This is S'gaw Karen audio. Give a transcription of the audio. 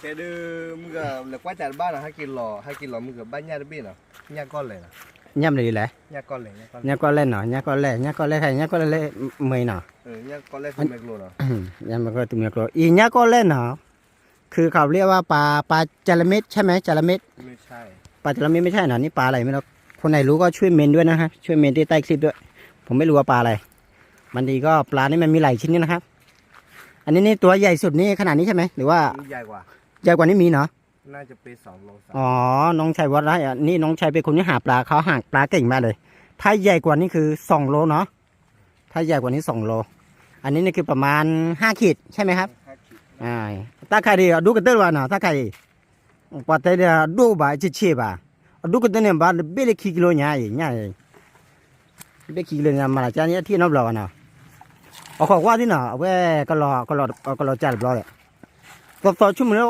ကဲဒုး မုၢ်ဂၤလဲၤကွၢ်စးတဘၣ်နီၤ, ဟဲက့ၤလီၤ ဟဲက့ၤလီၤ မုၢ်ဂၤဘၣ်ညၣ်တဘ့ၣ်နီၤ, ညၣ်ကီၢ်လဲၣ်နီၤ, ညၣ်မနုၤလဲၣ်, ညၣ်ကီၢ်လဲၣ်နီၤ, ညၣ်ကီၢ်လဲၣ်နီၤ, ညၣ်ကီၢ်လဲၣ် ညၣ်ကီၢ်လဲၣ် ညၣ်ကီၢ်လဲၣ်ခဲအံၤ ညၣ်ကီၢ်လဲၣ် ညၣ်ကီၢ်လဲၣ်သူမဲာ်ကျိနီၤ, ညၣ်မဲာ်ကျိ သူမဲာ်ကျိ အံၤ ညၣ်ကီၢ်လဲၣ်နီၤ, คือเขาเรียกว่าปลา ปลาจาระเม็ดใช่ไหม จาระเม็ด ปลาจาระเม็ดไม่ใช่เหรอ นี่ปลาอะไรไม่รู้ คนไหนรู้ก็ช่วยเมนด้วยนะครับ ช่วยเมนที่ใต้คลิปด้วย ผมไม่รู้ว่าปลาอะไร บางทีก็ปลานี่มันมีหลายชนิดนะครับ อันนี้นี่ตัวใหญ่สุดนี่ขนาดนี้ใช่ไหม หรือว่า ใหญ่กว่านี้มีเนาะ น่าจะเป็นสองโลสาม อ๋อ น้องชัยวัฒน์นะ นี่น้องชัยเป็นคนที่หาปลา เขาหาปลาเก่งมากเลย ถ้าใหญ่กว่านี้คือสองโลเนาะ ถ้าใหญ่กว่านี้สองโล อันนี้นี่คือประมาณห้าขีดใช่ไหมครับ อ่า ถ้าใครดีเอาดูกันเตอร์วันเนาะ ถ้าใคร ပှၤတဲဒီးအဒိၣ်ဘၣ် ဆ့ဆ့ဘၣ်, အဒိၣ်ကတၢၢ်န့ၣ် ဘၣ်တဘ့ၣ်လၢခံကလီညါအံၤ ညါအံၤ, တဘ့ၣ်ခံကလီညါ မၤလၢကၠါန့ၣ် အထံၣ်နီတဘျီဘၣ်နီၤ, အခိးကွၢ်သ့ၣ်နီၤ အဝဲကလီၤ ကလီၤကၠါတဘျီဒီး, သီသီဆိကမိၣ်လၢ